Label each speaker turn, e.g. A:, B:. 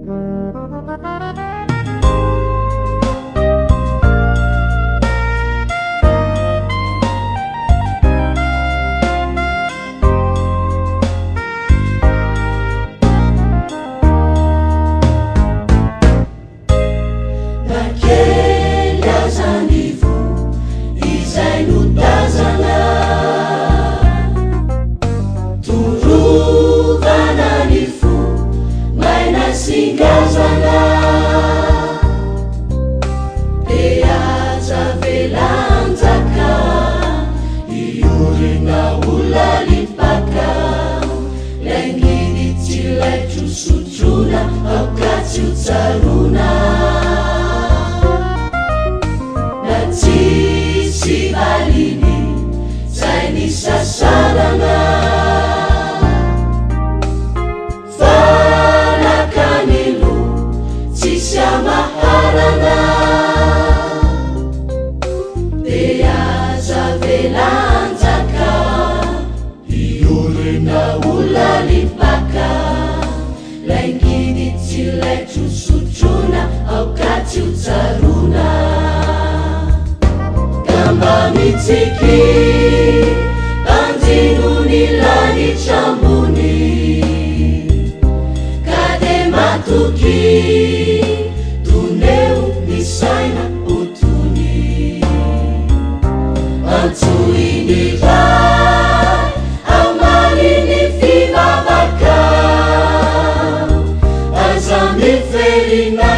A: Na kely aza ny voa izay notazana, Torovana ny fo maina sy ngazana. Dia aza avela hanjaka, hiorina ho lalim-paka. Ilay ngidy tsy laitro sotroina, aoka tsy ho tsaroana. Na tsisy valiny zay nisasarana. Fa nakany loha tsisy amaharana. Dia aza avela hanjaka, hiorina ho lalim-paka. Lay ngidy tsy laitro sotroina, aoka tsy ho tsaroana. Ka mba mitsiky, banjino ny lanitra ambony. Ka dia matoky, toneo ny saina ho tony. Antsoy ny Ray, hamaly ny fivavaka. Aza miverina.